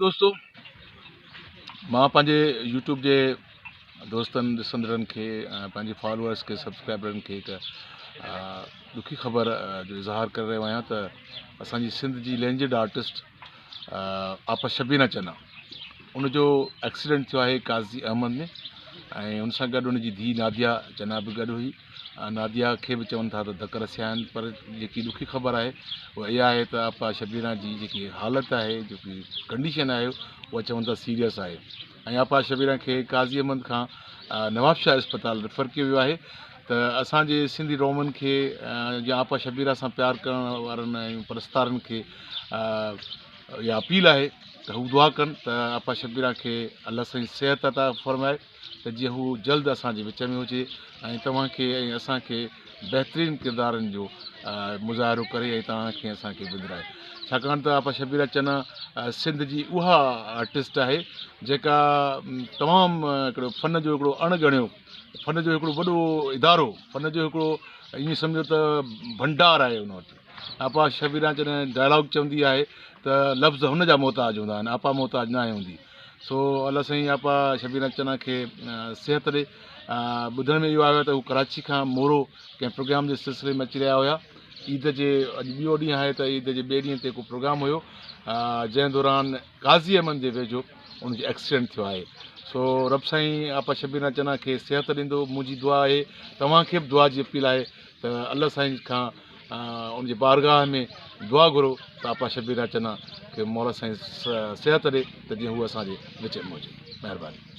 دوستو مان پنهنجي يوٽيوب جي دوستن ڏسندڙن کي ۽ پنهنجي فالوورس کي سبسڪرائبرن کي هڪ ڏکي خبر جو اظهار ڪري رهيو آهيان ته اسانجي سنڌ جي لينجڊ آرٽسٽ آپا شبينا چنا ان جو ايڪسيڊنٽ ٿيو آهي قاضي احمد ۾ ۽ ان سان گڏ ان جي ڌيء ناديا چنا به گڏ هئي ناديه کي به چون ٿا ته ڌڪ رسيا آهن پر جيڪي ڏکي خبر آهي اها اها آهي ته آپا شبيرا جي جيڪي حالت آهي جيڪي ڪنڊيشن آهي اها چون ٿا سيريس آهي ۽ آپا شبيرا کي قاضي احمد کان نوابشاهه اسپتال ريفر ڪيو ويو آهي ته اسانجي سنڌي رومن کي يا آپا شبيرا سان پيار ڪرڻ وارن ۽ پرستارن کي اها اپيل آهي ته هو دعا ڪن ته آپا شبيرا کي الله سائين صحت عطا فرمائي ته جيئن هو جلد اسان جي وچ ۾ هجي ۽ توهان کي ۽ اسان کي بهترين ڪردارن جو مظاهرو ڪري ۽ توهان کي اسان کي وندرائي ڇاڪاڻ ته آپا شبيره چنا سنڌ جي اها آرٽسٽ آهي جيڪا تمام هڪڙو فن جو هڪڙو اڻ ڳڻيو فن جو هڪڙو وڏو ادارو فن جو هڪڙو ائين سمجهو ته ڀنڊار آهي ان وٽ آپا شبيره جڏهن ڊائلاگ چوندي آهي ته لفظ هن جا محتاج هوندا آهن آپا محتاج ناهي هوندي سو الله سائين آپا شبير چنا کي صحت ڏي. ٻڌڻ ۾ اهو آيو آهي ته هو ڪراچي کان مورو ڪنهن پروگرام جي سلسلي ۾ اچي رهيا هيا. عيد جي اڄ ٻيو ڏينهن آهي ته عيد جي ٻئي ڏينهن تي ڪو پروگرام هيو جنهن دوران قاضي احمد جي ويجهو ان جو ايڪسيڊنٽ ٿيو آهي. سو رب سائين آپا شبير چنا کي صحت ڏيندو منهنجي دعا آهي توهان کي به دعا جي اپيل آهي ته الله سائين کان ان جي بارگاهه ۾ دعا گهرو ته آپا شبيره چنا کي مولا سائين صحت ڏي ته جيئن هو اسان جي وچ ۾ هجي. مهرباني.